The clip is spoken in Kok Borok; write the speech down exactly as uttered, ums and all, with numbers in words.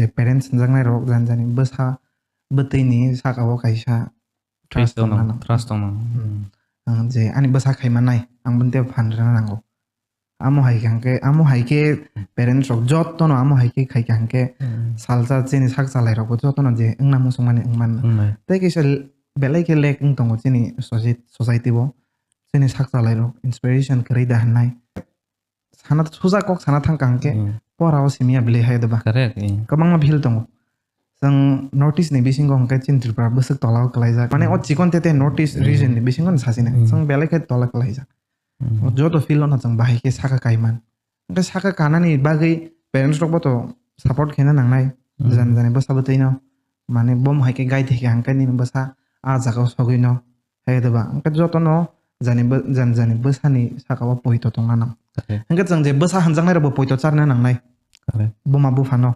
Je parents hwnjaknai rok jani jani bwsa bwtwi ni saka o kaisa trust tongna nang. Trust tongna nang. Hmm. Ang je ani bwsa khai manai, ang bini tei phan rwna nango. Amo hai khe hwnkhe, amo hai khe parents rok joto no amo hai khe khai kha hwnkhe Hmm. salsa chini sak chalai rok bo joto no je wngna muchung mani wng man. Wngnai. Tei kisa belai khe lack wng tongo chini soci-, society bo. Chini sak chalai rok inspiration kwrwi da hwnai. Sana suja kok sana thang kha hwnkhe Hmm. pora o simi ya bwlwi hai da ba. Correct, eh. Kwbangma field tongo. Chwng North East ni bisingo hwnkhe chini Tripura bwswk tola o kwlaijak. Mane o Hmm. chikon tete North East Hmm. region ni bisingo no sachina. Hmm. Chwng belai khe tola kwlaijak. Hmm. O joto field o no chwng bahai khe saka kaiman. Hwnkhe saka kanani bagwi parents rok bo to support khaina nangnai. Hmm. Jani jani bwsa bwtwi no. Mane bom hai khe guide khe hwnkhe nini bwsa a jaga o sogwi no. Hai da ba. Hwnkhe joto no jani bw-, jani jani bwsani saka o poito tongna nang. Correct. Hwnkhe chwng je bwsa hwnjaknai rok bo poito charna nangnai. Correct. Buma bupha no.